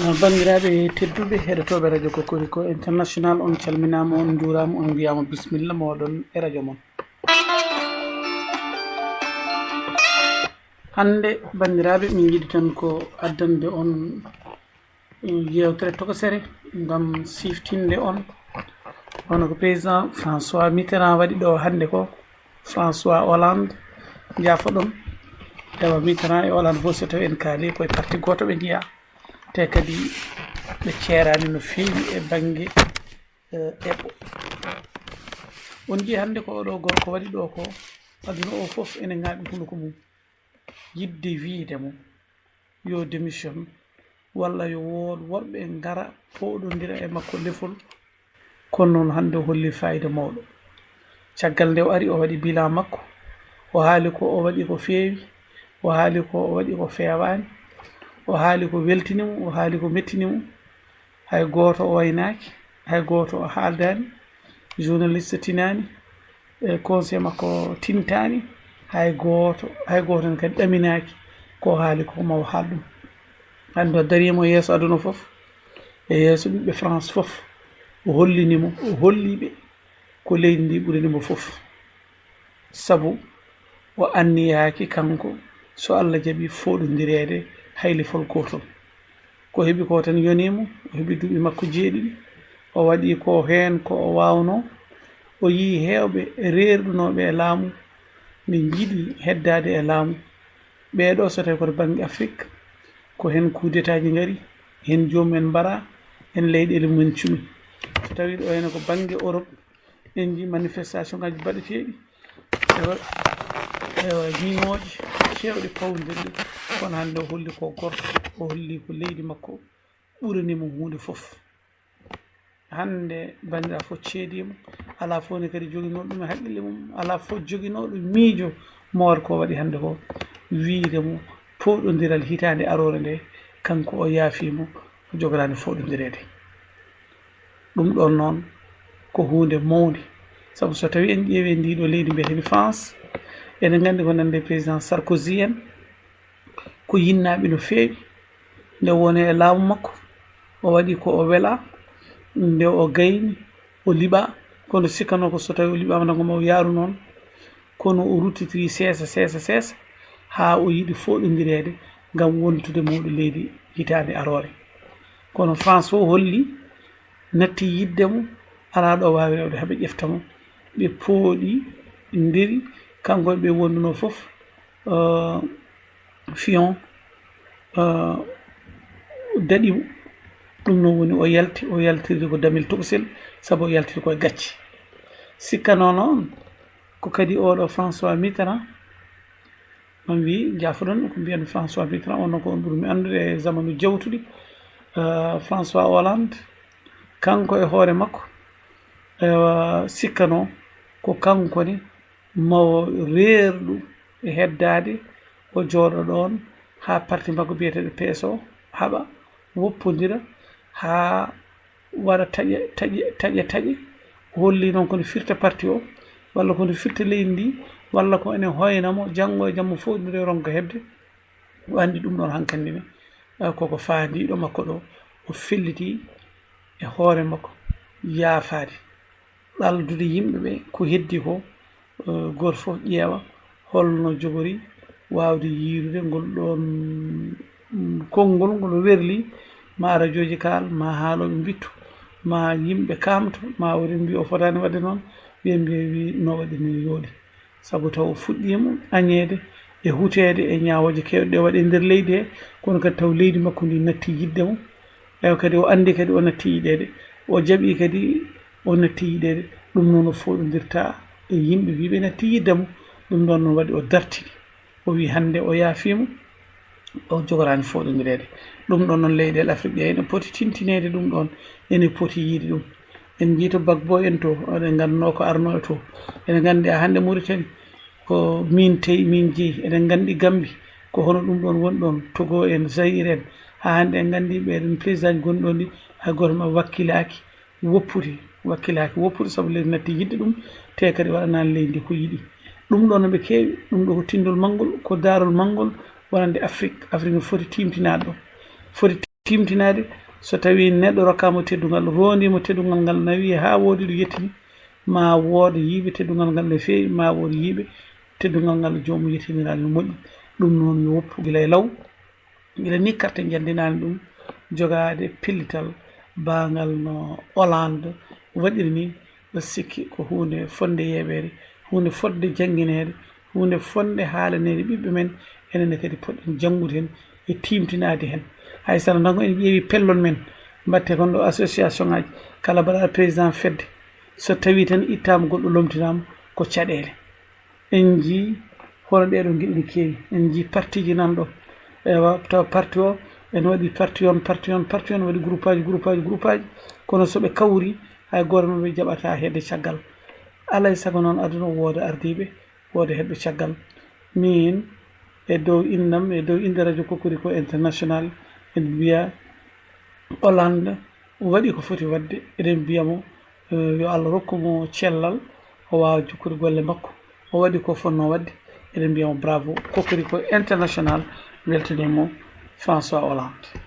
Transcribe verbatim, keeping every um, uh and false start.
Banndiraaɓe tedduɓe, heɗotooɓe Radio Cocorico International, on calminaama, on njuuraama, on mbiyaama bismilla mooɗon e radio mon. Hannde, banndiraaɓe, min njiɗi tan ko addande on yeewtere tokosere ngam siftinde on. Hono ko président François Mitterrand waɗi ɗo hannde ko, François Hollande, njaafoɗon. Ewa, Mitterrand e Hollande fof, so tawi en kaali, koye parti gooto ɓe njiya. Te kadi ɓe ceeraani no feewi e bannge, eh, eɓɓo. On njii hannde ko oɗo gorko waɗi ɗo ko, aduna o fof ene ŋaaɓi hunuko mum. Yiɗde wiyde mo yo démission, walla yo wood worɓe ngara pooɗondira e makko lefol. Kono noon hannde o holli faayida mawɗo. Caggal nde o ari, o waɗi bilan makko, o haali ko o waɗi ko feewi, o haali ko o waɗi ko feewaani, o haali ko weltini mo, o haali ko mettini mo. Hay gooto o waynaaki, hay gooto o haaldaani, journaliste tinaani, e conseil makko tintaani, hay gooto, hay gooto ne kadi ɗaminaaki ko o haali ko, ma o haal ɗum. Hannde o dariima yeeso aduna fof, e yeeso ɓiɓɓe France fof, o hollini mo, o holli ɓe ko leydi ndi ɓurani mo fof. Sabu o anniyaaki kanko, so Allah jaɓi, fooɗondireede hay lefol gootol. Ko heɓi ko tan yonii mo, o heɓi duuɓi makko jeeɗiɗi, o waɗi ko heen ko o waawnoo. O yii heewɓe reerɗunooɓe e laamu, ɓe njiɗi heddaade e laamu. Ɓee ɗoo, so tawii ko to bannge Afrik, ko heen coup d'État ji ngari, heen joomum en mbara, heen leyɗeele mum en cumi. So tawii ɗo heen ko bannge Europe, en njii manifestation ngaji baɗeteeɗi, ewa, ewa, ñiŋooje keewɗe pawondirɗe, kono hannde o holli ko gorko, o holli ko leydi makko ɓurani mo huunde fof. Hannde banndiraaɓe fof ceediima, alaa fof ne kadi joginooɗo ɗum e haqqille mum, alaa fof joginooɗo miijo mo waɗi ko waɗi hannde ko, wiyde mo pooɗondiral hitaande aroore nde, kanko o yaafii mo, o jogoraani fooɗondireede. Ɗum ɗoon noon ko huunde mawnde, sabu so tawii en ƴeewii ndiɗo leydi mbiyeteendi France, eɗen nganndi ko nande président Sarkozy en, ko yinnaaɓe no feewi. Nde woni e laamu makko, o waɗi ko o welaa, nde o gayni, o liɓaa, kono sikkanoo ko so tawii o liɓaama tan ko ma o yaaru noon, kono o ruttitirii seesa, seesa, seesa, haa o yiɗi fooɗondireede ngam wontude mawɗo leydi hitaande aroore. Kono France fof holli, natti yiɗde mo, alaa ɗo waawi rewde haa ɓe ƴefta mo. Ɓe pooɗi ndiri, kanko e ɓe wondunoo fof, eh, Fillon, eh, daɗi mo. Ɗum noon woni o yalti, o yaltirde ko damel tokosel, sabu o yaltiri ko e gacce. Sikkanoo noon ko kadi oɗo François Mitterrand, on mbi, njaafoɗon, ko mbiyan François Mitterrand, on noon ko on ɓuri mi anndude e zamanu jawtuɗi. Eh, François Hollande, kanko e hoore makko, ewa, sikkanoo ko kanko ne mawo reerɗu e heddaade, o jooɗo ɗoon haa parti makko biyeteeɗo P S O haɓa, woppondira haa waɗa taƴe, taƴe, taƴe, taƴe. O holli noon ko no firta parti o, walla ko no firta leydi ndi, walla ko ene hoyna mo, janngo e jamma fof ene ronka heɓde. O anndi ɗum ɗoon hankandi ne, eh, koko faandiiɗo makko ɗo, o felliti e hoore makko yaafaade, ɗaldude yimɓe ɓe ko heddi ko, eh, gooto fof ƴeewa holno jogori waawde yiyrude ngol ɗoon, mm, konngol ngol werli, ma radiooji kaal, ma haalooɓe mbittu, ma yimɓe kaamto, ma woni mbi o fotaani waɗde noon, ɓe mbiya wi no waɗi ni yooɗi. Sabu taw o fuɗɗiima añeede e huteede e ñaawooje keewɗe ɗe waɗi e nder leydi he, kono kadi taw leydi makko ndi natti yiɗde mo. Ewa kadi o anndi kadi o natti yiɗeede, o jaɓi kadi o natti yiɗeede. Ɗum noon o fooɗondirta e yimɓe ɓe natti yiɗde mo. Ɗum ɗoon noon waɗi o dartini. O wi hannde o yaafiima, o jogoraani fooɗondireede. Ɗum ɗoon noon leyɗeele Afrik ɗe ene poti tintineede ɗum ɗoon, ene poti yiyde ɗum. En njii to Gbagbo en to, eɗen nganndunoo ko arnoo e to. Eɗen nganndi a hannde Mauritanie, ko miin teyi, miin jeyi. Eɗen nganndi Gambie, ko hono ɗum ɗoon woni ɗoon, Togo en, Zaïre en. Haa hannde en nganndi ɓeeɗoon président ji gonɗi ɗoon ɗi, hay gooto maɓɓe wakkilaaki woppude, wakkilaaki woppude, sabu leydi natti yiɗde ɗum, te kadi waɗanaani leydi ndi ko yiɗi. Ɗum ɗoon no ɓe keewi, ɗum ɗo ko tinndol manngol, ko daarol manngol wonande Afrik. Afrik no foti tiimtinaade ɗo, foti Timtinaade, so tawii neɗɗo rokkaama teddungal, roondiima teddungal ngal, nawi haa woodi ɗo yettini, ma wood yiiɓe teddungal ngal no feewi, ma wood yiiɓe teddungal ngal joomum yettiniraani no moƴƴi. Ɗum noon yo woppu gila e law. Gila ni carte njanndinaani ɗum jogaade pellital baangal no Hollande waɗiri ni. Mbeɗa sikki ko huunde fotnde yeeɓeede, huunde fotnde janngineede, huunde fotnde haalaneede ɓiɓɓe men. Enen ne kadi poɗɗen janngude heen e tiimtinaade heen. Hay so tawii noon ko en ƴeewi pellol men, mbaɗte kon ɗo association ngaji, kala mbaɗa président fedde, so tawii tan ittaama goɗɗo lomtinaama ko caɗeele. En njii hono ɗee ɗoo geɗe no keewi. En njii partiji nan ɗo. Ewa, tawa parti o, en waɗi parti on, parti on, parti on, waɗi groupage, groupage, groupage. Kono so ɓe kawri, hay gooto maɓɓe jaɓataa heedde caggal. Alaa e sago noon aduna o wooda ardiiɓe, wooda heedɓe caggal. Miin e dow innam, e dow innde Radio Cocorico International, en mbiya Hollande waɗi ko foti waɗde, eɗen mbiya mo, eh, yo Allah rokku mo cellal, o waawa jokkude golle makko. O waɗi ko fotnoo waɗde, eɗen mbiya mo bravo. Cocorico International weltanii mo François Hollande.